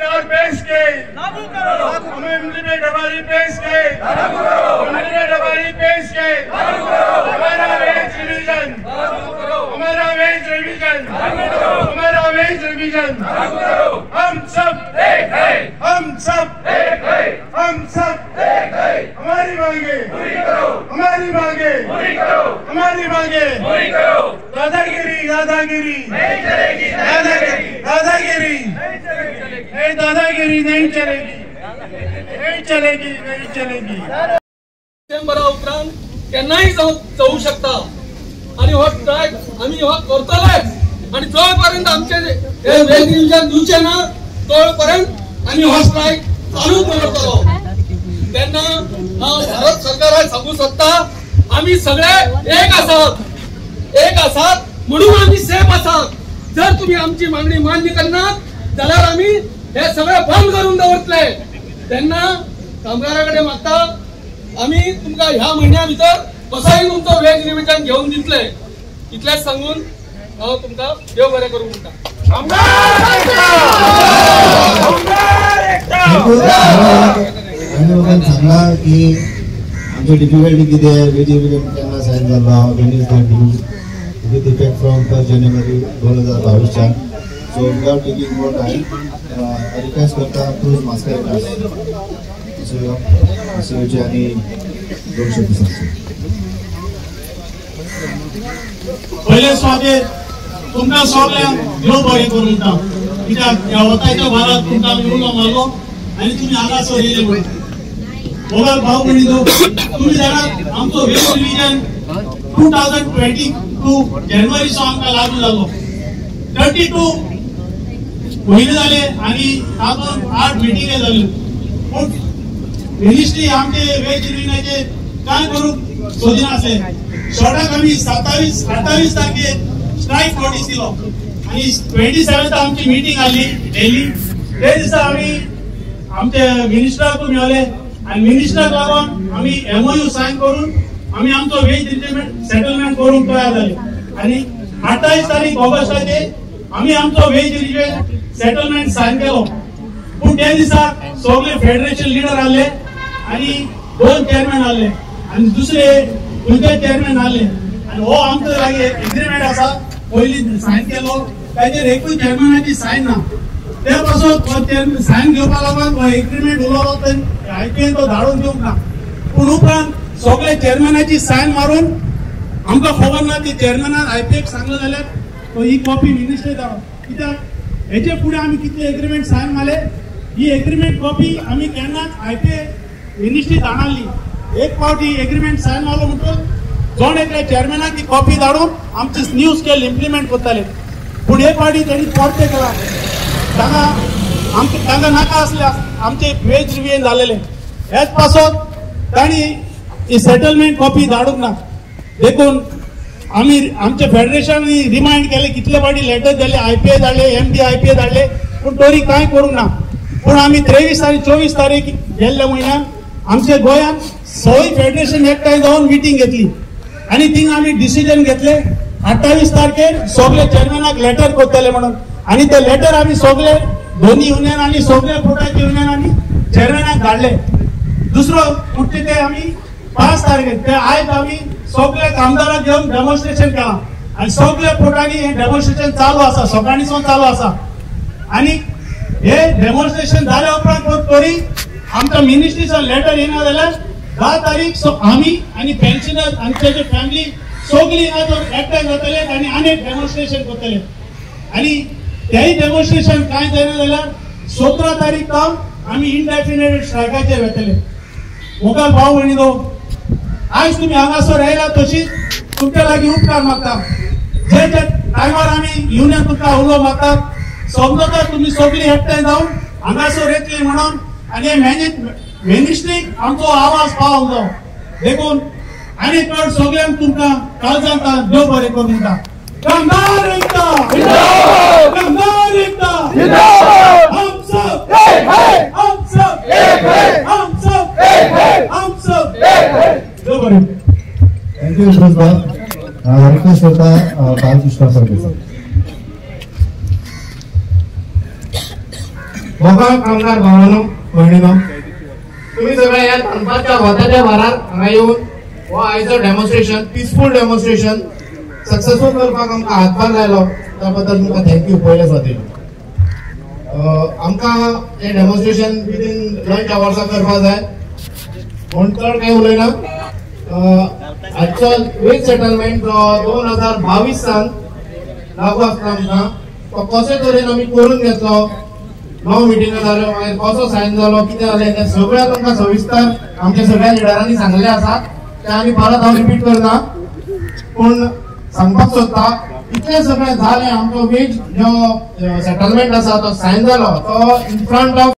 और pay scale लागू करो। हमें हमारी पे स्केल लागू करो। हमारी पे स्केल लागू करो। हमारा वेज रिवीजन लागू करो। हमारा वेज रिवीजन लागू करो। हमारा वेज रिवीजन लागू करो। हम सब एक है, हम सब एक है, हम सब एक है। हमारी मांगे पूरी करो, हमारी मांगे पूरी करो, हमारी मांगे पूरी करो। दादागिरी दादागिरी नहीं चलेगी, दादागिरी दादागिरी नहीं चलेगी, नहीं दादागिरी नहीं चलेगी, नहीं चलेगी, नहीं चलेगी। डिसेंबरा उपरांत केन्नाय जावंक शकता आनी हो स्ट्रायक आमी हो करतलेच आनी जो पर्यंत आमचे हे वेज रिविजन दिवचे ना तो पर्यंत आमी हो स्ट्रायक चालू दवरतलो। तेन्ना हांव भारत सरकाराक सांगू सोदता, आमी सगळे एक आसात, एक आसात म्हणून आमी सेफ आसात। जर तुमी आमची मागणी मान्य करनात जाल्यार आमी हे सगळे बंद करून दवरतले। तेन्ना कामगारा कडेन मागता आमी तुमकां ह्या म्हयन्या भितर कसोय तुमचो वेज रिविजन घेवन दितले। इतलेंच सांगून हांव तुमकां देव बरें करूं म्हणटा। सांगला की आमची डिफिकल्टी कितें, वेज रिविजन केन्ना सायन जाल्लो, when is the due with effect from 1 January 2022. So without taking more time, request करता क्रूज मास्करेन्हास आनी दोन शब्द सांगचे। पयले सुवातेर तुमकां सगळ्यांक देव बरें करूं म्हणटा, कित्याक ह्या वताच्या भारात तुमकां उलो मारलो आनी तुमी हांगासर येयले म्हणून। मोगाल भाव भयणीनो, तुमी जाणात आमचो वेज रिविजन 2022 जानेवारी सो आमकां लागू जालो। 32 म्हयने जाले आनी तातूंत 8 मिटिंगे जाल्यो, पूण मिनिस्ट्री आमचे वेज रिविजनाचेर कांय करूंक सोदिनासले। शॉर्टाक आमी 27-28 तारखेर स्ट्रायक नोटीस दिलो आनी 27 आमची मिटींग आसली डेली। ते दिसा आमी आमचे मिनिस्टराकूय मेळ्ळे आनी मिनिस्टराक लागून आमी MOU sign करून आमी आमचो वेज सेटलमेंट करूंक तयार जाले आनी 28 तारीख ऑगस्टाचेर आमी आमचो वेज सेटलमेंट सायन केलो। पूण त्या दिसा सगळे फेडरेशन लिडर आसले आनी 2 चेअरमॅन आसले आनी दुसरे खंयचे चेअरमॅन आसले आनी हो आमचो लागीं एग्रीमेंट आसा, पयलीं सायन केलो ताचेर एकूय चेअरमॅनाची सायन ना। ते पासून सायन घेवपा लागून हो एग्रीमेंट उलोवप आयपीएन तो धाडून दिवंक ना। पूण उपरांत सगळे चेअरमॅनाची सायन मारून आमकां खबर ना ती चेअरमॅनान आयपीएक सांगलें जाल्यार तो ही कॉपी मिनिस्ट्री धाडून, कित्याक हेचे फुडें आमी कितले एग्रीमेंट सायन मारले ही एग्रीमेंट कॉपी आमी केन्नाच आयपीए मिनिस्ट्री धाडली। एक फावटी एग्रीमेंट सायन मारलो म्हणटकच जण एकल्या चेअरमॅनाक ती कॉपी धाडून आमची न्यू स्केल इम्प्लिमेंट करताले। पूण हे फावटी तेणी परतें केलां, तांकां आमकां तांकां नाका आसले आमचे वेज रिविजन जालेले, हेच पासत तांणी ही सेटलमेंट कॉपी धाडूंक ना। देखून आमी आमचे फेडरेशन रिमायंड केले, कितले फावटी लेटर धाडले, आयपीए धाडले, MD IPA धाडले, पूण तरी कांय करूंक ना। पूण आमी 23 तारीख 24 तारीख गेल्ल्या म्हयन्यान आमच्या गोंयांत सगळी फेडरेशन एकठांय जावन मिटींग घेतली आनी थिंग आमी डिसिजन घेतले 28 तारखेर सगळे चेअरमॅनाक लेटर करतले म्हणून आनी ते लेटर आमी सगळे दोनी युनियन आनी सगळे पोर्टाचे युनियन आनी चेअरमॅनाक धाडले। दुसरो म्हणजे ते आमी 5 तारखेर ते आयज आमी सगळे कामदाराक घेवन डेमॉन्स्ट्रेशन केलां आनी सगळे पोर्टांनी हें डेमॉन्स्ट्रेशन चालू आसा, सकाळीसून चालू आसा। आनी हे डेमॉन्स्ट्रेशन जाल्या उपरांत तरी आमकां मिनिस्ट्रीचो लेटर येना जाल्यार 10 तारीख आमी आनी पेन्शनर आमचे जे फॅमिली सगळी एकठांय जातले आनी आनी डेमॉन्स्ट्रेशन करतले आनी तेय डेमॉन्स्ट्रेशन कांय जायना जाल्यार 17 तारीख आमी इनडेफिनेट स्ट्रायकाचेर वतले। मोगाल भाव भयणीनो, आयज तुमी हांगासर आयला तशीच तुमच्या लागीं उपकार मागता। जे जे टायमार आमी युनियन तुमकां उलो मागतात समजता तुमी सगळीं एकठांय जावन हांगासर येतली म्हणून आनी मिनिस्ट्रीक आमचो आवाज पावोंक जावो। देखून आनी चड सगळ्यांक तुमकां काळजांत देव बरें करूं म्हणटा। कामगार एकता, कामगार एकता, हम सब एक है, हम सब एक है, हम सब एक है, हम सब एक है। देव बरें। Thank you Suresh भाई। रिक्वेस्ट करता बालकृष्ण सरदेसाई। मोगाळ कामगार भावानो भयणीनो, तुम्ही सगळे ह्या दनपारच्या वताच्या भारार हांगा येवन हो आयचो डेमॉन्स्ट्रेशन, पिसफूल डेमॉन्स्ट्रेशन सक्सेसफूल करपाक आमकां हातभार लायलो त्या बद्दल तुमकां thank you. पयले सुवातेर आमकां हें डेमॉन्स्ट्रेशन विदीन लंच आवर्सा करपाक जाय म्हूण चड कांय उलयना. आजचो वेज सेटलमेंट जो 2022 सान लागू आसता आमकां तो कशे तरेन आमी करून घेतलो, 9 मिटिंगो जाल्यो, मागीर कसो सायन जालो, कितें जालें तें सगळें तुमकां सविस्तर आमच्या सगळ्या लिडरांनी सांगलें आसा. तें आमी परत हांव रिपीट करना, पूण सांगपाक सोदता इतलें सगळें जालें. आमचो वेज जो सेटलमेंट आसा तो सायन जालो तो इन फ्रंट ऑफ